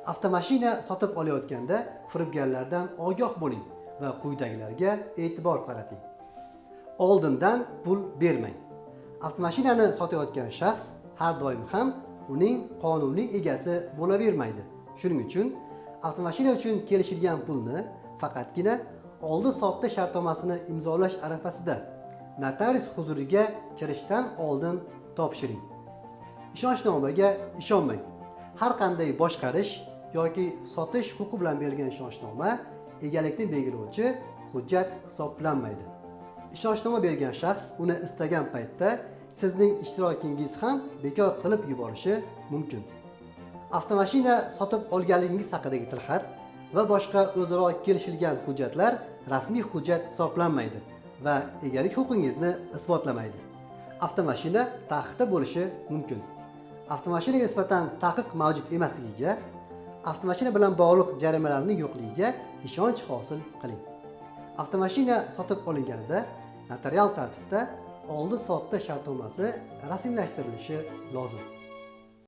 Avtomashina sotib olayotganda firibgarlardan ogoh bo'ling va quyidagilarga e'tibor qarating. Oldindan pul bermang. Avtomashinani sotayotgan shaxs har doim ham uning qonuniy egasi bo'lavermaydi. Shuning uchun avtomashina uchun kelishilgan pulni faqatgina oldi-sotdi shartnomasini imzolash arafasida notarius huzuriga kirishdan oldin topshiring. Ishonchnomaga ishonmang. Har qanday boshqarish yoki sotish huquqi bilan berilgan ishonchnoma egalikni belgilovchi hujjat hisoblanmaydi. Ishonchnoma bergan shaxs uni istagan paytda sizning ishtirokingiz ham bekor qilib yuborishi mumkin. Avtomashina sotib olganligingiz haqidagi tilxat va boshqa o'zaro kelishilgan hujjatlar rasmiy hujjat hisoblanmaydi va egalik huquqingizni isbotlamaydi. Avtomashina taqiqda bo'lishi mumkin. Avtomashinaga nisbatan taqiq mavjud emasligiga, avtomashina bilan bog'liq jarimalarning yo'qligiga ishonch hosil qiling. Avtomashina sotib olinganida notarial tartibda oldi-sotdi shartnomasi rasmiylashtirilishi lozim.